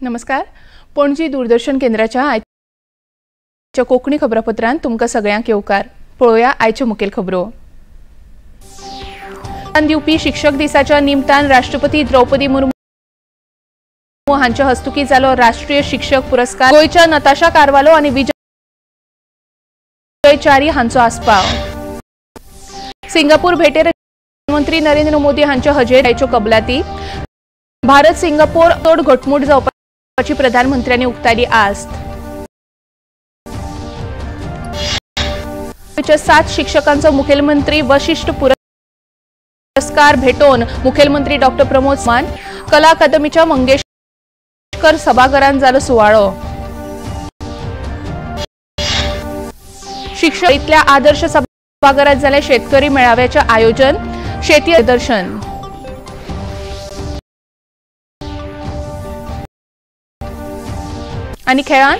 नमस्कार, पणजी दूरदर्शन केंद्राच्या आयच्या कोंकणी खबरापत्रांत तुमकां सगळ्यांक येवकार. पळोवया आयच्यो मुखेल खबरो. दिवपी शिक्षक दिसाच्या निमतान राष्ट्रपती द्रौपदी मुर्मू हांच्या हस्तुकी जालो राष्ट्रीय शिक्षक पुरस्कार. गोंयच्या नताशा कार्वालो आनी विजय च्यारी हांचो आस्पाव. सिंगापूर भेटेर प्रधानमंत्री नरेंद्र मोदी हांच्या हजेरीच्यो कबलाती. भारत सिंगापूर चड घटमूट जावपाची प्रधानमंत्र्यांनी उक्तायली आस्त. 7 शिक्षकांचो मुखेलमंत्री वशिष्ठ पुरस्कार भेटोवन मुखेलमंत्री डॉक्टर प्रमोद मान. कला अकादमीच्या मंगेशकर सभाघरांत जालो सुवाळो. शिक्षक इतल्या आदर्श सभाघरात जालें शेतकरी मेळाव्याचें आयोजन. शेती प्रदर्शन. आनी खेळांत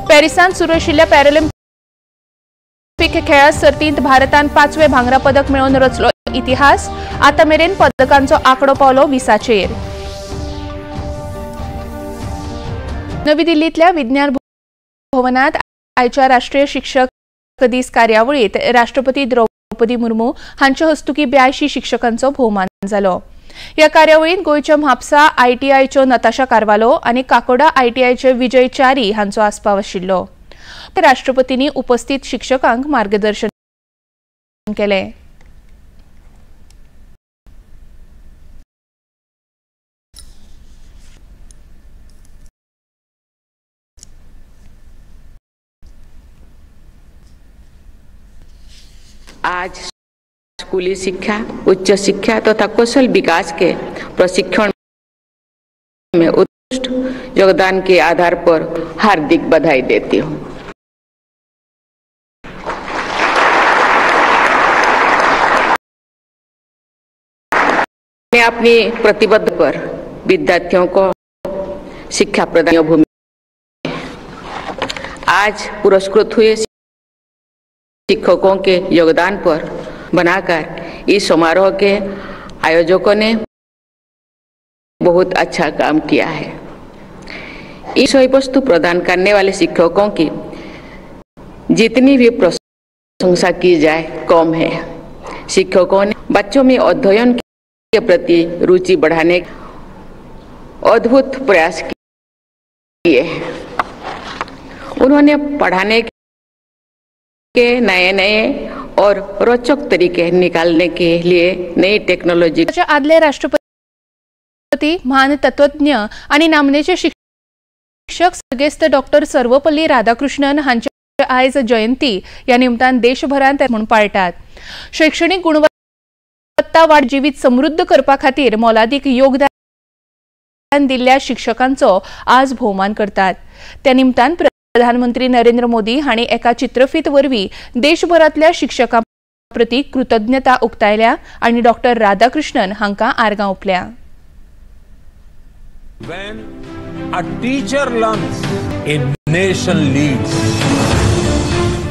पॅरिसांत सुरू आशिल्ल्या पॅरालिम्पिक खेळा सर्तींत भारतान 5वें भांगरा पदक मेळोवन रचलो इतिहास. आतां मेरेन पदकांचो आंकडो पावलो 20चेर. नवी दिल्लींतल्या विज्ञान भवनांत आयच्या राष्ट्रीय शिक्षक दीस कार्यावळींत राष्ट्रपती द्रौपदी मुर्मू हांचे हस्तुकी 82 शिक्षकांचो भोवमान जालो. ह्या कार्यावळींत गोंयच्या म्हापसा आयटीआयच्यो नताशा कार्वालो आनी काकोडा आयटीआयचे विजय च्यारी हांचो आस्पाव आशिल्लो. राष्ट्रपतींनी उपस्थित शिक्षकांक मार्गदर्शन केलें. आज स्कूली शिक्षा, उच्च शिक्षा तथा कौशल विकास के प्रशिक्षण में उत्कृष्ट योगदान के आधार पर हार्दिक बधाई देती हूँ. मैं अपनी प्रतिबद्ध पर विद्यार्थियों को शिक्षा प्रदान भूमि आज पुरस्कृत हुए शिक्षकों के योगदान पर बनाकर इस समारोह के आयोजकों ने बहुत अच्छा काम किया है. इस विषय वस्तु प्रदान करने वाले शिक्षकों की जितनी भी प्रशंसा की जाए कम है. शिक्षकों ने बच्चों में अध्ययन के प्रति रुचि बढ़ाने अद्भुत प्रयास किए हैं. उन्होंने पढ़ाने के नए नए और रोचक तरीके निकालने के लिए नई टेक्नोलॉजी. आदले राष्ट्रपती, महान तत्वज्ञ आणि नामनेचे शिक्षक सर्गेस्त डॉक्टर सर्वपल्ली राधाकृष्णन हांची आयज जयंती या निमतान देशभरांत म्हूण पाळटात. शैक्षणिक गुणवत्ता वाड जिवीत समृद्ध करपा खातीर मोलादीक योगदान दिल्ल्या शिक्षकांचो आज भोवमान करतात. त्या निमतान प्रधानमंत्री नरेंद्र मोदी हांणी एका चित्रफीत वरवीं देशभरांतल्या शिक्षकां प्रती कृतज्ञता उक्तायल्या आनी डॉक्टर राधाकृष्णन हांकां आर्गां ओंपल्या. When a teacher learns, a nation leads.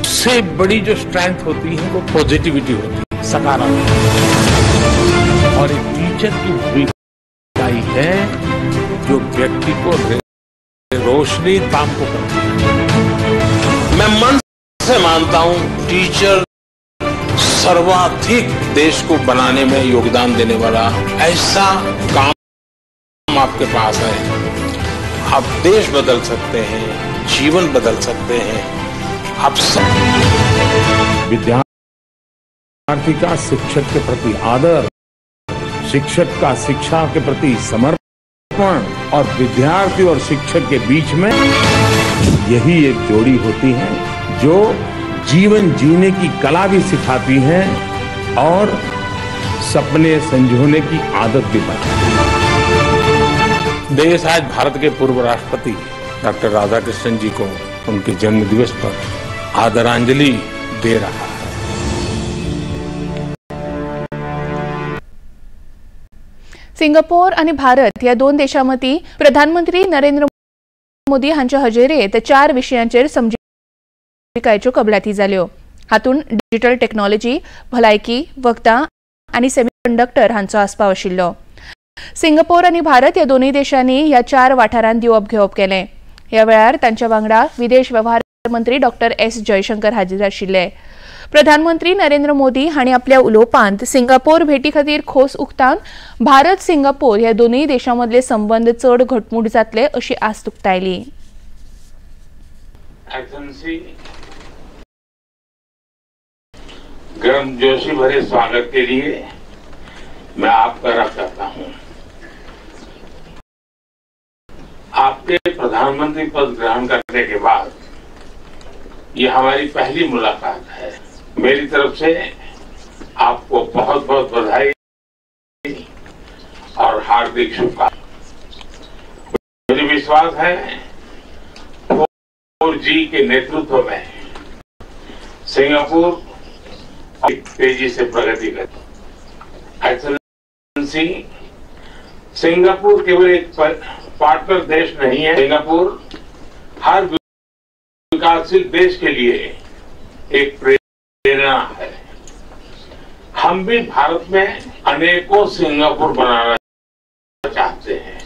सबसे बड़ी जो स्ट्रेंथ होती है वो पॉजिटिविटी होती है, सकारात्मक. और एक टीचर की भूमिका है जो व्यक्ति को रोशनी काम को करती है. मैं मन से मानता हूं टीचर सर्वाधिक देश को बनाने में योगदान देने वाला ऐसा काम आपके पास है. आप देश बदल सकते हैं, जीवन बदल सकते हैं. आप सब विद्यार्थी का शिक्षक के प्रति आदर, शिक्षक का शिक्षा के प्रति समर्पण और विद्यार्थी और शिक्षक के बीच में यही एक जोड़ी होती है जो जीवन जीने की कला भी सिखाती है और सपने संजोने की आदत भी बनाती है. देश आज भारत के पूर्व राष्ट्रपति डॉक्टर राधाकृष्णन जी को उनके जन्म दिवस पर आदरांजलि दे रहा है. सिंगापूर आणि भारत या दोन देशां मदीं प्रधानमंत्री नरेंद्र मोदी हांचे हजेरेंत 4 विशयांचेर समजिकायेच्यो कबलाती जाल्यो. हातूंत डिजिटल टेक्नॉलॉजी, भलायकी, वखदां आनी सेमीकंडक्टर हांचो आस्पाव आशिल्लो. सिंगापोर आनी भारत ह्या दोनूय देशांनी ह्या 4 वाठारांत दिवप घेवप केलें. ह्या वेळार तांच्या वांगडा विदेश वेव्हार मंत्री डॉक्टर एस जयशंकर हाजीर आशिल्ले. प्रधानमंत्री नरेंद्र मोदी हांणी आपल्या उलोवपांत सिंगापोर भेटी खातीर खोस उक्तावन भारत सिंगापोर ह्या दोनूय देशां मदले संबंद चड घटमूट जातले अशी आस्त उक्तायली. गर्मजोशी भरे स्वागत के लिए मैं आपका रख करता हूं. आपके प्रधानमंत्री पद ग्रहण करने के बाद ये हमारी पहली मुलाकात है. मेरी तरफ से आपको बहुत बहुत बधाई और हार्दिक शुभकामनाएं. मुझे विश्वास है 4G के नेतृत्व में सिंगापुर तेजी से प्रगति करे. एक्सेलेंसी, सिंगापुर केवल एक पार्टनर देश नहीं है. सिंगापुर हर विकासशील देश के लिए एक प्रेरणा है. हम भी भारत में अनेकों सिंगापुर बनाना चाहते हैं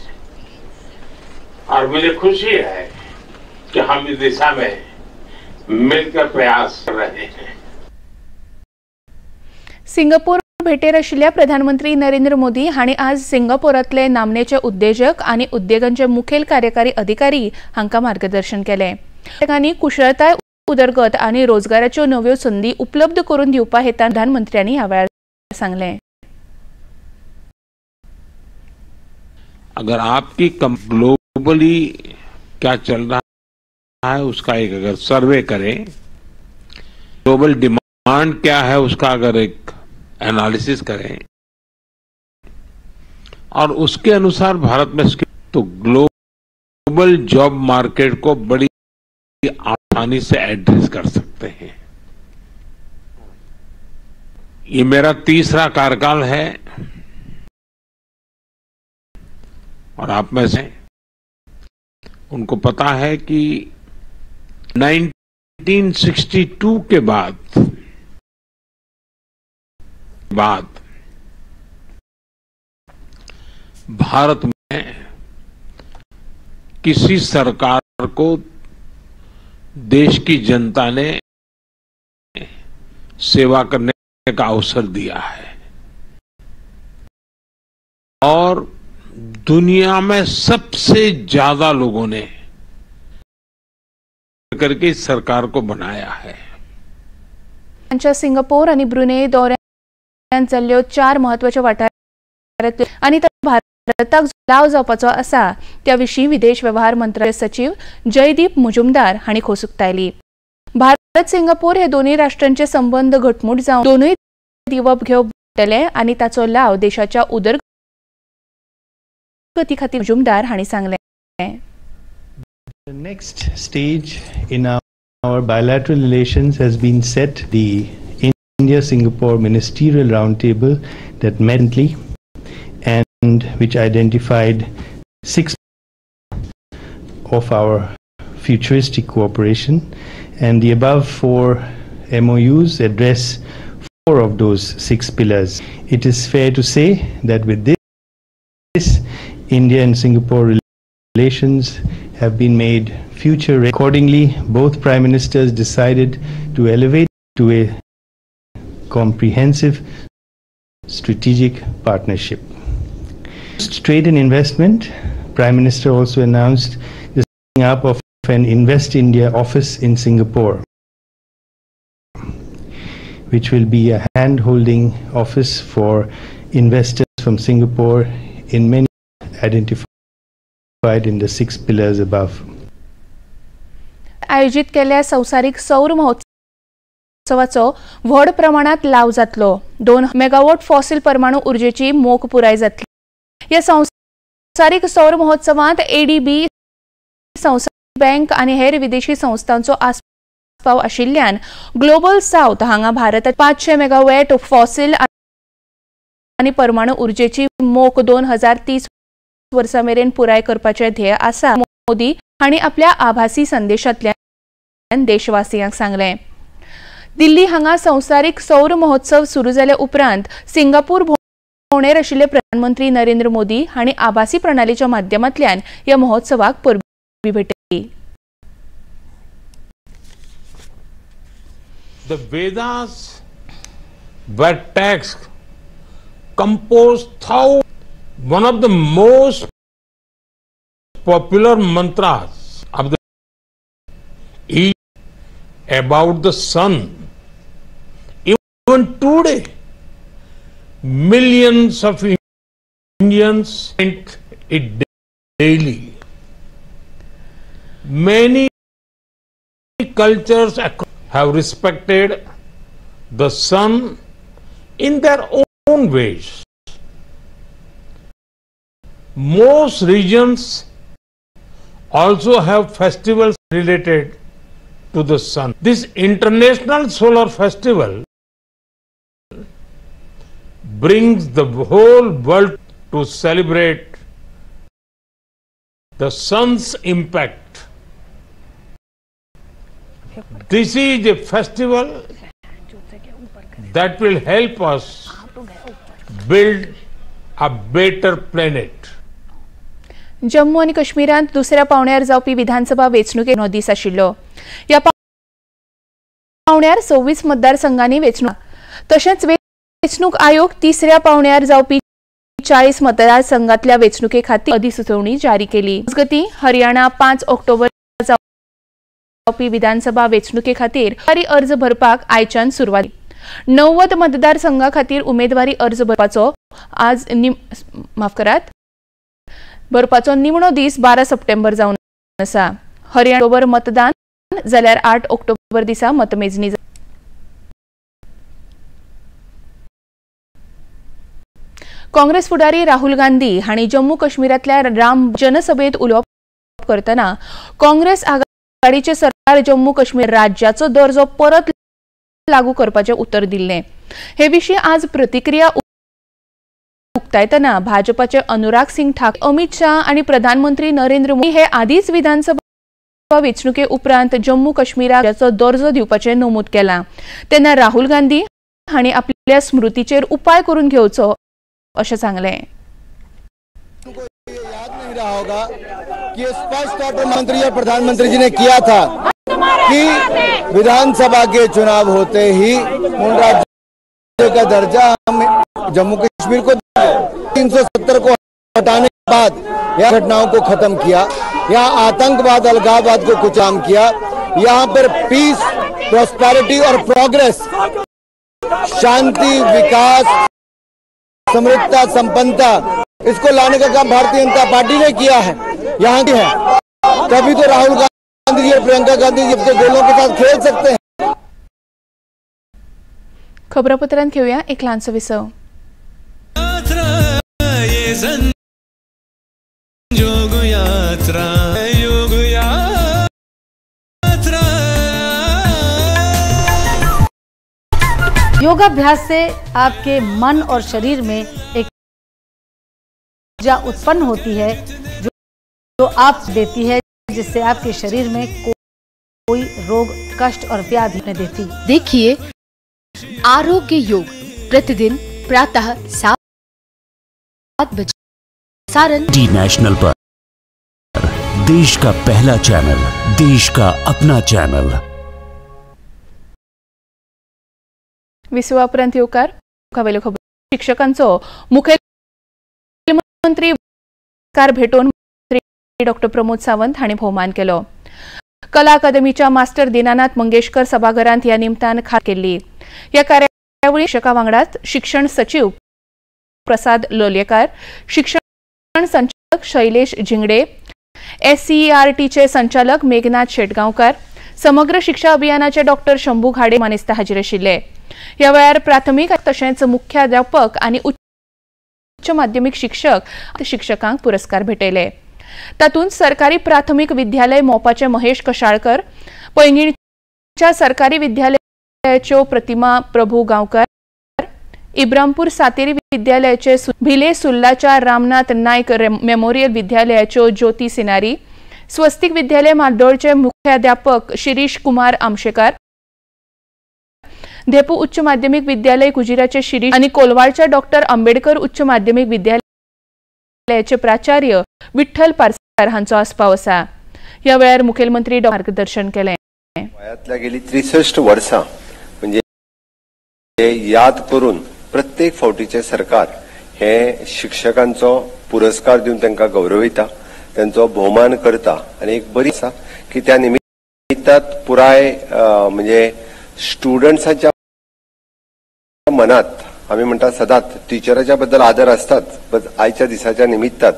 और मुझे खुशी है कि हम इस दिशा में मिलकर प्रयास कर रहे हैं. सिंगापूर भेटेर आशिल्ल्या प्रधानमंत्री नरेंद्र मोदी हांणी आज सिंगापोरांतले नामनेचे उद्देजक आनी उद्देगांचे मुखेल कार्यकारी अधिकारी हांकां मार्गदर्शन केलें. तांणी कुशळताय उदरगत आनी रोजगाराच्यो नव्यो संदी उपलब्ध करून दिवपा हेतान प्रधानमंत्र्यांनी ह्या वेळार सांगलें. अगर आपकी ग्लोबली क्या चल रहा है उसका एक अगर सर्वे करें, ग्लोबल डिमांड क्या है उसका अगर एक एनालिसिस करें और उसके अनुसार भारत में तो ग्लोबल जॉब मार्केट को बड़ी आसानी से एड्रेस कर सकते हैं. ये मेरा तीसरा कार्यकाल है और आप में से उनको पता है कि 1962 के बाद भारत में किसी सरकार को देश की जनता ने सेवा करने का अवसर दिया है और दुनिया में सबसे ज्यादा लोगों ने करके इस सरकार को बनाया है. सिंगापोर आणि ब्रुनेई दौऱ्यान जाल्ल्यो 4 महत्वाच्या वाठारांतल्यो आनी भारताक लाव जावपाचो आसा त्या विशीं विदेश वेव्हार मंत्रालय सचिव जयदीप मुजुमदार हांणी खोस उक्तायली. भारत सिंगापोर हे दोनूय राष्ट्रांचे संबंद घटमूट जावन दोनूय दिवप घेवप वाडटलें आनी ताचो लाव देशाच्या उदरगती खातीर मुजुमदार हांणी सांगलें. The next stage in our bilateral relations has been set, the India-Singapore Ministerial Roundtable that met recently and which identified 6 of our futuristic cooperation, and the above 4 MOUs address 4 of those 6 pillars. It is fair to say that with this, India and Singapore relations have been made future. Accordingly, both Prime Ministers decided to elevate to a comprehensive strategic partnership. Trade and investment, Prime Minister also announced the setting up of an Invest India office in Singapore, which will be a hand-holding office for investors from Singapore in many identified in the 6 pillars above. आयोजित केल्ल्या संवसारीक सौर महोत्सवाचो व्हड प्रमाणात लाव जातलो. 2 megawatt fossil परमाणु ऊर्जेची मोख पुराय जातली. ह्या संवसारीक सौर महोत्सवांत एडीबी, संवसारीक बँक आनी हेर विदेशी संस्थांचो आस्पाव आशिल्ल्यान ग्लोबल सावथ हांगा भारत 500 मेगावॅट फॉसिल आनी परमाणु ऊर्जेची मोख 2030 वर्सा मेरेन पुराय करपाचें ध्येय आसा, मोदी हांणी आपल्या आभासी संदेशांतल्यान देशवासियांक सांगलें. दिल्ली हांगा संवसारीक सौर महोत्सव सुरू जाल्या उपरांत सिंगापूर भोंवडेर आशिल्ले प्रधानमंत्री नरेंद्र मोदी हांणी आभासी प्रणालीच्या माध्यमांतल्यान ह्या महोत्सवाक परबी भेटयली. The Vedas were texts composed through one of the most popular mantras of the is about the sun. Even today, millions of Indians chant it daily. Many cultures have respected the sun in their own ways. Most regions also have festivals related to the sun. This International Solar Festival brings the whole world to celebrate the sun's impact. This is a festival that will help us build a better planet. Jammu आनी काश्मीरांत दुसऱ्या पावण्यार जावपी विधानसभा वेंचणुकेचो दीस आशिल्लो. ह्या पावण्यार 26 मतदारसंघांनी वेंचणूक, तशेंच वेंचणूक आयोग तिसऱ्या पावण्यार जावपी 40 मतदारसंघांतल्या वेंचणुके खातीर अधिसुचोवणी जारी केली. मजगतीं हरियाणा 5 ऑक्टोबर जावपी विधानसभा वेंचणुके खातीर उमेदवारी अर्ज भरपाक आयच्यान सुरवात. 90 मतदारसंघा खातीर उमेदवारी अर्ज भरपाचो आज भरपाचो निमणो दीस 12 सप्टेंबर जावन आसा. हरियाणा ऑक्टोबर मतदान जाल्यार 8 ऑक्टोबर दिसा मतमेजणी. काँग्रेस फुडारी राहुल गांधी हांणी जम्मू काश्मीरांतल्या राम जनसभेत उलोवप करतना काँग्रेस आघाडीचे सरकार जम्मू काश्मीर राज्याचो दर्जो परत लागू करपाचें उतर दिल्लें. हे विशीं आज प्रतिक्रिया उक्तायतना भाजपाचे अनुराग सिंग ठाकूर, अमित शाह आनी प्रधानमंत्री नरेंद्र मोदी हे आदींच विधानसभा वेंचणुके उपरांत जम्मू काश्मीराचो दर्जो दिवपाचें नमूद केलां. तेन्ना राहुल गांधी हांणी आपल्या स्मृतीचेर उपाय करून घेवचो अशें सांगलें. याद नहीं रहा होगा कि स्पष्ट तौर पर मंत्री और प्रधानमंत्री जी ने किया था कि विधानसभा के चुनाव होते ही राज्य का दर्जा हम जम्मू कश्मीर को 370 को हटाने के बाद यह घटनाओं को खत्म किया, यहाँ आतंकवाद अलगाववाद को कुचाम किया, यहाँ पर पीस, प्रॉस्पेरिटी और प्रोग्रेस, शांति, विकास, समृद्धता, संपन्नता, इसको लाने का काम भारतीय जनता पार्टी ने किया है, यहाँ की है। तभी तो राहुल गांधी जी और प्रियंका गांधी जी अपने गोलों के साथ खेल सकते हैं। खबरापत्रांत घेऊया एक ल्हानसो विसव. योगाभ्यास से आपके मन और शरीर में एक ऊर्जा उत्पन्न होती है जो आप देती है, जिससे आपके शरीर में कोई रोग, कष्ट और व्याधि नहीं देती। देखिए आरोग्य योग प्रतिदिन प्रातः 7 बजे सारण टी नेशनल पर देश का पहला चैनल, देश का अपना चैनल। विसवा उपरांत येवकार मुखावेल्यो खबर. शिक्षकांचो मुखेलमंत्री भेटोवन डॉक्टर प्रमोद सावंत हांणी भोवमान केलो. कला अकादमीच्या मास्टर दीनानाथ मंगेशकर सभाघरांत ह्या निमतान खास केल्ली. ह्या कार्यावळी शिक्षकां वांगडाच शिक्षण सचीव प्रसाद लोलयेकार, शिक्षण संचालक शैलेश झिंगडे, एससीईआरटीचे संचालक मेघनाथ शेटगांवकार, समग्र शिक्षा अभियानाचे डॉक्टर शंभू घाडे मानेस्त हाजीर आशिल्ले. ह्या वेळार प्राथमीक तशेंच मुख्याध्यापक आनी उच्च माध्यमीक शिक्षक शिक्षकांक पुरस्कार भेटयले. तातूंत सरकारी प्राथमीक विद्यालय मोपाचे महेश कशाळकर, पैंगीणच्या सरकारी विद्यालयाच्यो प्रतिमा प्रभू गांवकर, इब्रामपूर सातेरी विद्यालयाचे भिले सुल्लाच्या रामनाथ नायक मेमोरियल विद्यालयाच्यो ज्योती सिनारी, स्वस्तिक विद्यालय माड्डोळचे मुख्याध्यापक शिरीष कुमार आमशेकार, धेपू उच्च माध्यमिक विद्यालय कुजिराचे शिरीष आनी कोलवाळच्या डॉक्टर आंबेडकर उच्च माध्यमिक विद्यालयाचे प्राचार्य विठ्ठल पारसार हांचो आस्पाव आसा. ह्या वेळार मुखेलमंत्री मार्गदर्शन केलें. गोंयांतल्या गेली 63 वर्सां म्हणजे याद करून प्रत्येक फावटीचें सरकार हे शिक्षकांचो पुरस्कार दिवन तांकां गौरवयता, तांचो भोवमान करता आनी एक बरी आसा की त्या निमित्तात पुराय म्हणजे स्टुडंट्साच्या मनात आमी म्हणटा सदांच टिचराच्या बद्दल आदर आसताच, बट आयच्या दिसाच्या निमित्तात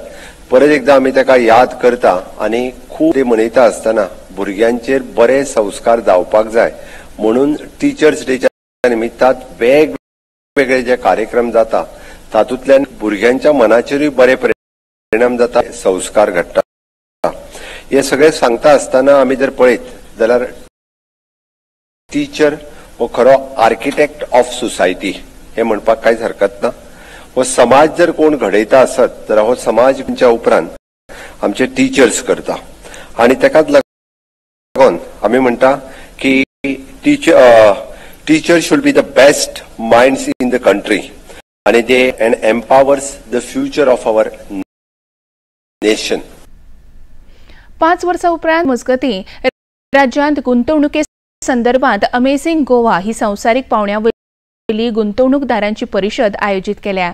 परत एकदा आमी ताका याद करता आनी खूब ते मनयता आसतना भुरग्यांचेर बरे संस्कार जावपाक जाय म्हणून टिचर्स डेच्या निमित्तात वेगवेगळे जे कार्यक्रम जाता तातूंतल्यान भुरग्यांच्या मनाचेरूय बरे परिणाम जाता, संस्कार घडटा. हे सगळे सांगता आसतना आमी जर पळयत जाल्यार टिचर हो खरो आर्किटेक्ट ऑफ सोसायटी हे म्हणपाक कांयच हरकत ना. हो समाज जर कोण घडयता आसत जाल्यार हो समाज उपरांत आमचे टिचर्स करता आनी ताकाच लागून आमी म्हणटा की teacher should be the best minds in the country आनी they and empowers the future of our nation. 5 वर्सां उपरांत मजगतीं राज्यांत गुंतवणुके संदर्भात अमेझिंग गोवा ही संवसारीक पावंड्या वयली गुंतवणूकदारांची परिशद आयोजीत केल्या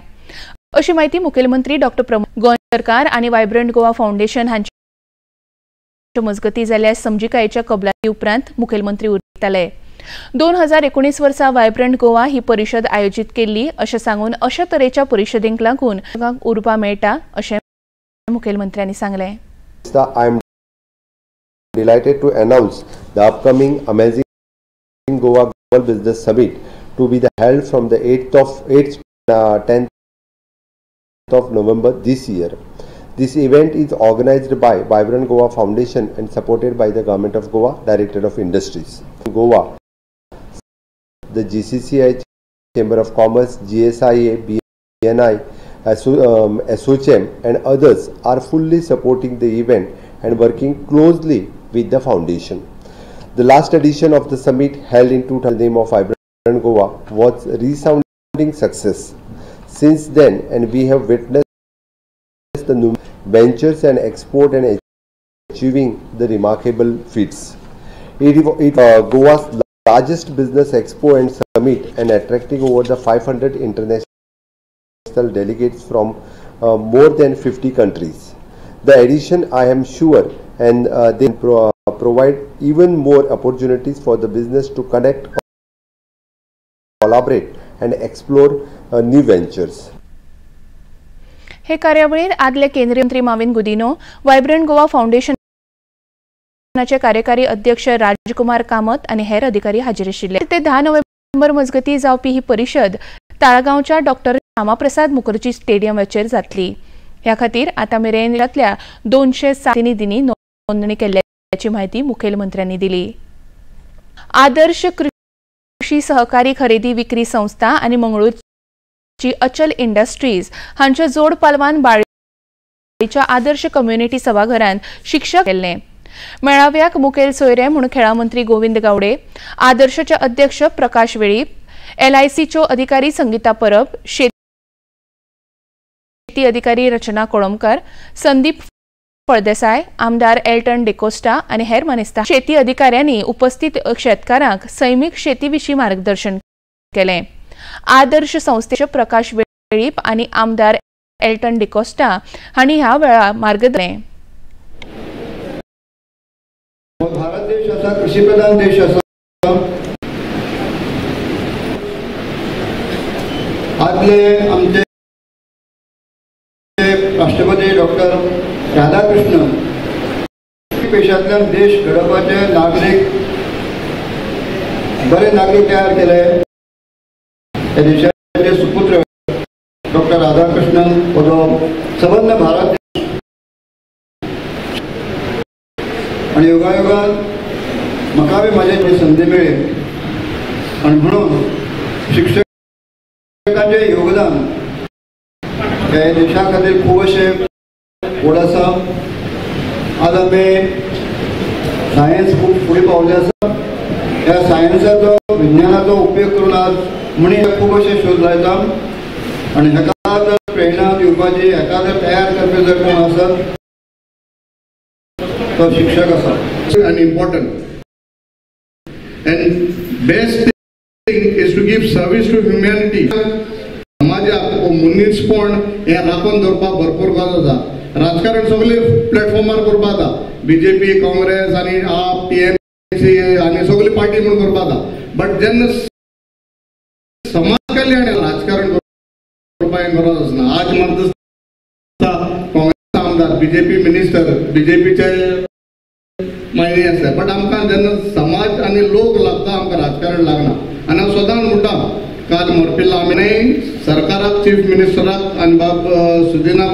अशी माहिती मुखेलमंत्री डॉक्टर प्रमोद गोंय सरकार आनी वायब्रंट गोवा फाउंडेशन हांचे मजगतीं जाल्ल्या समजिकायेच्या कबलाती उपरांत मुखेलमंत्री उलयताले. 2019 वर्सा वायब्रंट गोवा ही परिशद आयोजीत केल्ली अशें सांगून अशा तरेच्या परिशदेंक लागून उर्बा मेळटा अशें मुखेलमंत्र्यांनी सांगलें. I am delighted to announce the upcoming Amazing Goa Global Business Summit to be held from the 8th to 10th of November this year. This event is organized by Vibrant Goa Foundation and supported by the Government of Goa, Directorate of Industries. Goa, the GCCI, Chamber of Commerce, GSIA, BNI, SOCHM and others are fully supporting the event and working closely with the foundation. The last edition of the summit held in 2000 name of Vibrant Goa was resounding success. Since then, and we have witnessed the new ventures and export and achieving the remarkable feats. It Goa's largest business expo and summit and attracting over the 500 international delegates from more than 50 countries. The addition, I am sure, and they provide even more opportunities for the business to connect, collaborate and explore new ventures. हे कार्यावळीर आदले केंद्रीय मंत्री Mauvin Godinho, vibrant Goa फाउंडेशनाचे कार्यकारी अध्यक्ष राजकुमार कामत आनी हेर अधिकारी हाजीर आशिल्ले. ते 10 नोव्हेंबर मजगतीं जावपी ही परिशद ताळगांवच्या डॉक्टर श्यामाप्रसाद मुखर्जी स्टेडियमाचेर जातली. ह्या खातीर आतां मेरेन जातल्या 207 प्रतिनिधींनी नोंदणी केल्ल्याची म्हायती मुखेलमंत्र्यांनी दिली. आदर्श कृषी सहकारी खरेदी विक्री संस्था आनी मंगळूरची अचल इंडस्ट्रीज हांच्या जोड पालवान बाळीच्या आदर्श कम्युनिटी सभाघरांत शिक्षक केल्ले. मेळाव्याक मुखेल सोयरे म्हूण खेळां मंत्री गोविंद गावडे, आदर्शचे अध्यक्ष प्रकाश वेळीप, एलआयसीच्यो अधिकारी संगीता परब, शेती अधिकारी रचना कोळंबकर, संदीप फळदेसाय, आमदार एल्टन डिकोस्टा आनी हेर मानेस्तां. शेती अधिकाऱ्यांनी उपस्थित शेतकारांक सैमीक शेती विशीं मार्गदर्शन केलें. आदर्श संस्थेचे प्रकाश वेळीप आनी आमदार एल्टन डिकोस्टा हांणी ह्या वेळार मार्गदर्शन. भारत देश असा कृषी प्रधान देश आसा. आदले आमचे राष्ट्रपती डॉक्टर राधाकृष्णन पेशांतल्यान देश घडोवपाचे नागरीक बरे नागरीक तयार केले. ह्या देशाचे सुपुत्र डॉक्टर राधाकृष्णन हो जो सबंद भारत देश आनी योगायोगान म्हाका बी म्हाजे संदी मेळ्ळी आनी म्हणून शिक्षकांचें योगदान हे देशा खातीर खूब अशें व्हड आसा. आज आमी सायन्स खूब फुडें पावले आसा. ह्या सायन्साचो विज्ञानाचो तंत्रज्ञानाचो उपयोग करून आज म्हणी खूब अशे शोध लायता आनी हेका जर प्रेरणा दिवपाची, हेका जर तयार करपी जर कोण आसत तो शिक्षक आसा. And important and best thing is to give service to humanity. समाजाक मनीसपण हें राखून दवरपाक भरपूर गरज आसा. राजकारण सगळे प्लॅटफॉर्मार करपाक जाता, बीजेपी, काँग्रेस आनी आप, टीएमसी आनी सगळी पार्टी म्हूण करपाक जाता. बट जेन्ना समाज कल्याण राजकारण करपाक हें गरज आसना. आज म्हाका दिसता काँग्रेस आमदार, बीजेपी मिनिस्टर, बीजेपीचे मागीर आसता, बट आमकां जेन्ना समाज आनी लोक लागता आमकां राजकारण लागना. आनी हांव सदांच म्हणटा, काल मोरपिल्ला आमी न्हय सरकाराक, चीफ मिनिस्टराक आनी बाब सुदिनाक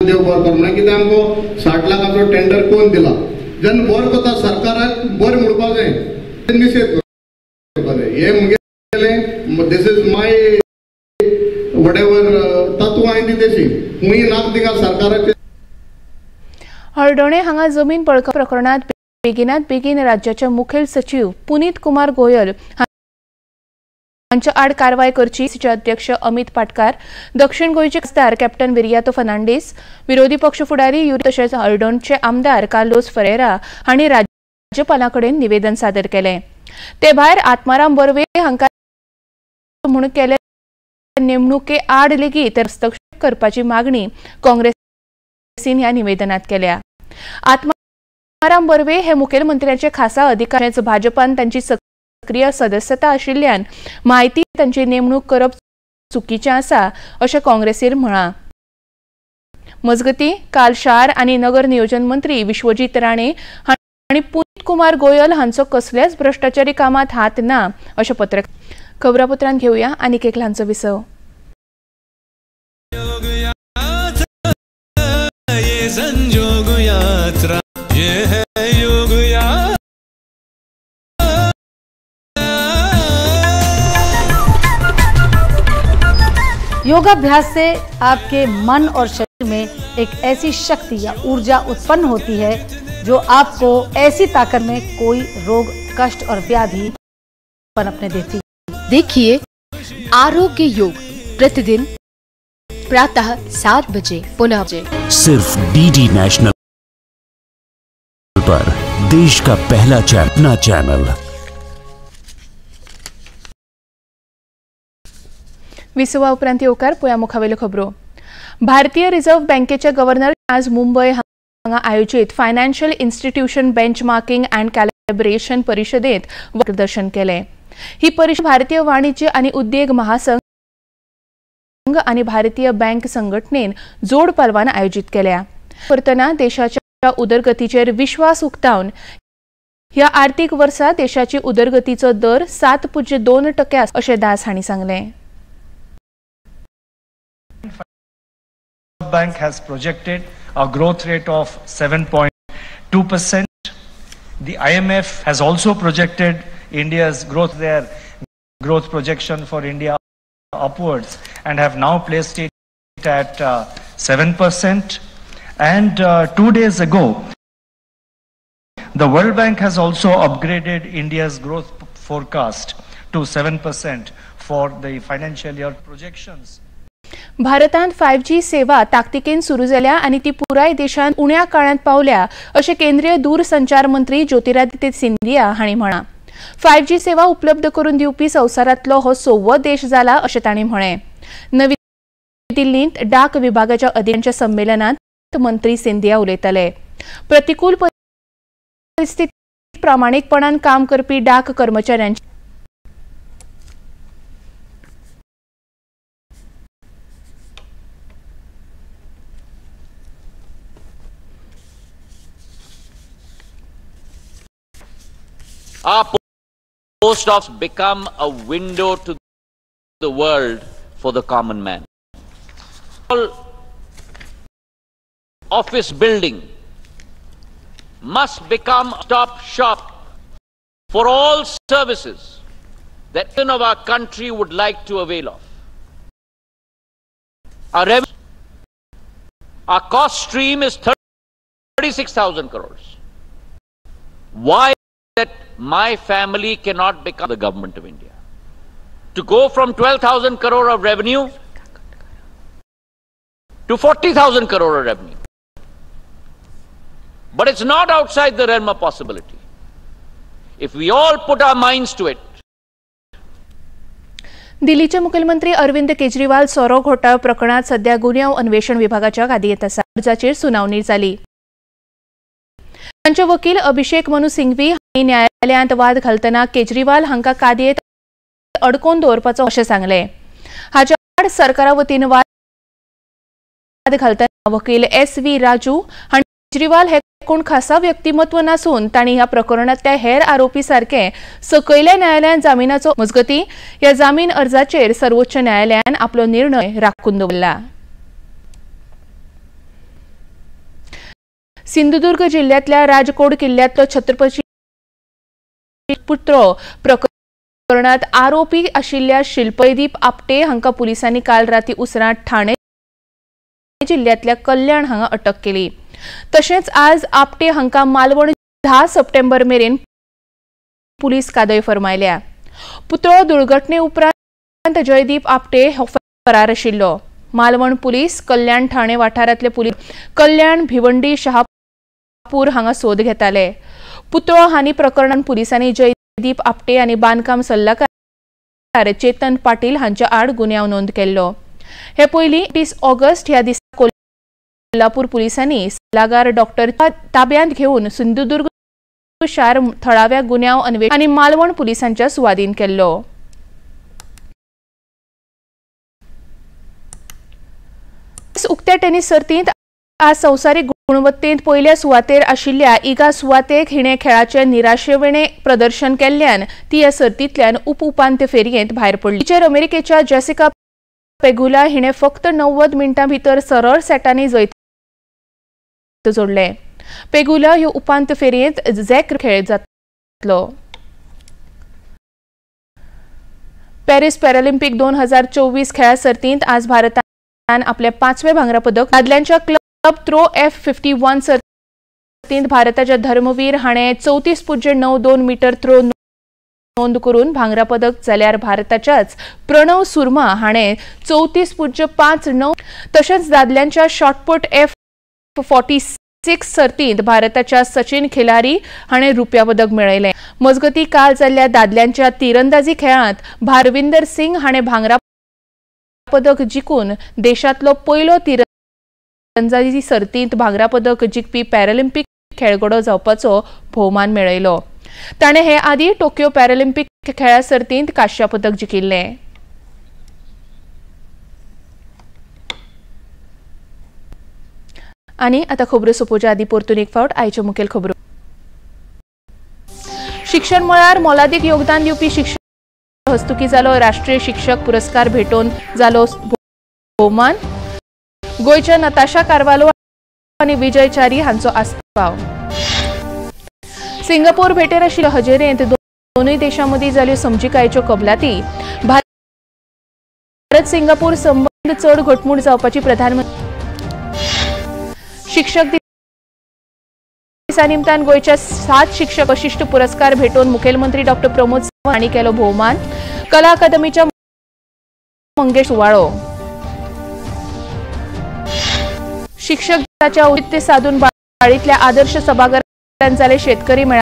देव बरो कर म्हणून, कित्याक आमकां 60 लाखाचो टेंडर कोण दिला. जेन्ना बरें करता सरकाराक बरें म्हणपाक जाय, निशेध करपाक जाय. हें म्हगेलें this is my whatever तत्वां हांवें ती तशी खंय नाक तिका सरकाराचे. हळदोणे हांगा जमीन बळकट प्रकरणात बेगिनात बेगीन राज्याचे मुखेल सचिव पुनीत कुमार गोयल हांच्या आड कारवाय करची अध्यक्ष अमित पाटकार, दक्षिण गोंयचे खासदार कॅप्टन विरियातो फर्नांडीस, विरोधी पक्ष फुडारी युरी तशेंच हळदोणचे आमदार कार्लोस फरेरा हांणी राज्यपाला कडेन निवेदन सादर केलें. ते भायर आत्माराम बर्वे हांकां म्हूण केले नेमणुके आड लेगीत हस्तक्षेप करपाची मागणी काँग्रेसीन ह्या निवेदनात केल्या. आत्माराम बर्वे हे मुखेलमंत्र्यांचे खासा अधिकारी, भाजपान तांची सक्रिय सदस्यता आशिल्ल्यान म्हायती तांची नेमणूक करप चुकीचें आसा अशें काँग्रेसीन म्हळां. मजगतीं काल शार आनी नगर नियोजन मंत्री विश्वजीत राणे हांणी पुनीत कुमार गोयल हांचो कसल्याच भ्रश्टाचारी कामांत हात ना अशें पत्रकार. खबरापत्रांत घेवया आनीक एक ल्हानसो विसव. योगाभ्यास से आपके मन और शरीर में एक ऐसी शक्ति या ऊर्जा उत्पन्न होती है जो आपको ऐसी ताकत में कोई रोग, कष्ट और व्याधि पनपने देती। देखिए आरोग्य योग प्रतिदिन प्रातः 7 बजे पुनः सिर्फ डीडी नेशनल पर, देश का पहला चैनल। विसवा उपरांत येवकार पळया मुखावेल्यो खबरो. भारतीय रिझर्व्ह बँकेचे गव्हर्नर आज मुंबय हांगा आयोजित financial institution benchmarking and calibration परिषदेत मार्गदर्शन केलें. ही परिषद भारतीय वाणिज्य आनी उद्देग महासंघ आनी भारतीय बँक संघटनेन जोड पालवान आयोजित केल्या. करतना देशाच्या उदरगतीचेर विश्वास उक्तावन ह्या आर्थिक वर्सा देशाची उदरगतीचो दर 7.2% अशें दास हांणी सांगलें. Bank has projected a growth rate of 7.2%. The IMF has also projected India's growth, their growth projection for India upwards, and have now placed it at 7%. And 2 days ago, the World Bank has also upgraded India's growth forecast to 7% for the financial year projections. भारतांत 5G सेवा ताकतिकेन सुरू जाल्या आनी ती पुराय देशांत उण्या काळांत पावल्या अशें केंद्रीय दूरसंचार मंत्री ज्योतिरादित्य सिंधिया हांणी म्हळां. 5G सेवा उपलब्ध करून दिवपी संवसारांतलो हो 6वो देश जाला अशें तांणी म्हळें. नवी दिल्लींत डाक विभागाच्या अधिकाऱ्यांच्या संमेलनांत मंत्री सिंधिया उलयताले. प्रतिकूल परिस्थितीत प्रामाणीकपणान काम करपी डाक कर्मचाऱ्यांची Our post office become a window to the world for the common man. All office building must become a stop shop for all services that none of our country would like to avail of. Our revenue, our cost stream is 36,000 crores. Why that My family cannot become the government of India. To go from 12,000 crore of revenue to 40,000 crore of revenue. But it's not outside the realm of possibility. If we all put our minds to it. दिल्लीचे मुखेलमंत्री अरविंद केजरीवाल सोरो घोटाळो प्रकरणात सध्या गुन्यांव अन्वेषण विभागाच्या गादयेंत आसा. अर्जाचेर सुनावणी जाली. तांचे वकील अभिषेक मनु सिंघवी हांणी न्यायालयांत वाद घालतना केजरीवाल हांकां कादयेंत अडकोवन दवरपाचो अशें सांगलें. हाच्या आड सरकारा वतीन वाद घालतना वकील एस व्ही राजू हांणी केजरीवाल हे कोण खासा व्यक्तिमत्व नासून तांणी ह्या प्रकरणांतल्या हेर आरोपी सारके सकयल्या न्यायालयान जामिनाचो. मजगतीं ह्या जामीन अर्जाचेर सर्वोच्च न्यायालयान आपलो निर्णय राखून दवरला. सिंधुदुर्ग जिल्ह्यांतल्या राजकोट किल्ल्यांतलो छत्रपती पुतळो प्रकरणांत आरोपी आशिल्ल्या शिल्पदीप आपटे हांकां पुलिसांनी काल राती उसरां ठाणे जिल्ह्यांतल्या कल्याण हांगा अटक केली. तशेंच आज आपटे हांकां मालवण 10 सप्टेंबर मेरेन पुलीस कादय फर्मायल्या. पुतळो दुर्घटने उपरांत जयदीप आपटे हो फरार आशिल्लो. मालवण पुलीस कल्याण ठाणे वाठारांतले पुलीस कल्याण भिवंडी शहापूर हांगा सोद घेताले. पुतळो हानी प्रकरणांत पुलिसांनी जयदीप आपटे आनी बांदकाम सल्लागार चेतन पाटील हांच्या आड गुन्यांव नोंद केल्लो. हे पयलीं 30 ऑगस्ट ह्या दिसा कोल्हापूर पुलिसांनी सल्लागार डॉक्टर ताब्यांत घेवन सिंधुदुर्ग शार थळाव्या गुन्यांव अन्वेषण आनी मालवण पुलिसांच्या सुवादीन केल्लो. उक्त्या टेनिस सर्तींत आज संवसारीक गुणवत्तेंत पयल्या सुवातेर आशिल्ल्या इगा सुवातेक हिणें खेळाचें निराशेवणे प्रदर्शन केल्ल्यान ती ह्या सर्तींतल्यान उप उपांत्य फेरयेंत भायर पडली. तिचेर अमेरिकेच्या जेसिका पेगुला हिणें फक्त 90 मिनटां भितर सरळ सेटांनी जैत जोडलें. पेगुला ह्यो उपांत्य फेरयेंत झॅक खेळ जातलो. पॅरिस पॅरालिम्पिक 2024 खेळां सर्तींत आज भारतान आपलें 5वें भांगरा पदक. दादल्यांच्या क्लब थ्रो F51 सर्तींत भारताच्या धर्मवीर हाणें 34.92 मीटर थ्रो नोंद करून भांगरा पदक, जाल्यार भारताच्याच प्रणव सुर्मा हाणें 34.59. तशेंच दादल्यांच्या शॉटपुट F46 सर्तींत भारताच्या सचिन खिलारी हाणें रुप्या पदक मेळयलें. मजगतीं काल जाल्ल्या दादल्यांच्या तिरंदाजी खेळांत भारविंदर सिंग हाणें भांगरा पदक जिखून देशांतलो पयलो तिरंदाजी सर्तींत भांगरा पदक जिखपी पॅरालिम्पिक खेळगडो जावपाचो भोवमान मेळयलो. ताणें हे आदीं टोक्यो पॅरालिम्पिक खेळां सर्तींत कांश्या पदक जिखिल्लें. आनी आतां खबरो सोंपोवच्या आदीं परतून एक फावट आयच्यो मुखेल खबरो. शिक्षण मळार मोलादीक योगदान दिवपी शिक्षक हस्तुकी जालो राष्ट्रीय शिक्षक पुरस्कार भेटोवन जालो भोवमान. गोंयच्या नताशा कार्वालो आनी विजय च्यारी हांचो आस्पाव. सिंगापूर भेटेर आशिल्ल्या हजेरेंत दोनूय देशां मदीं जाल्यो समजिकायेच्यो कबलाती. भारत सिंगापूर संबंद चड घटमूट जावपाची प्रधानमंत्री. शिक्षक दिसा निमतान गोंयच्या 7 शिक्षक वशिश्ट पुरस्कार भेटोवन मुखेलमंत्री डॉ प्रमोद सावंत हांणी केलो भोवमान. कला अकादमीच्या मंगेश सुवाळो. शिक्षक दिसाच्या औचित्य साधून बाळींतल्या आदर्श सभाघरांत जाले शेतकरी मेळावे.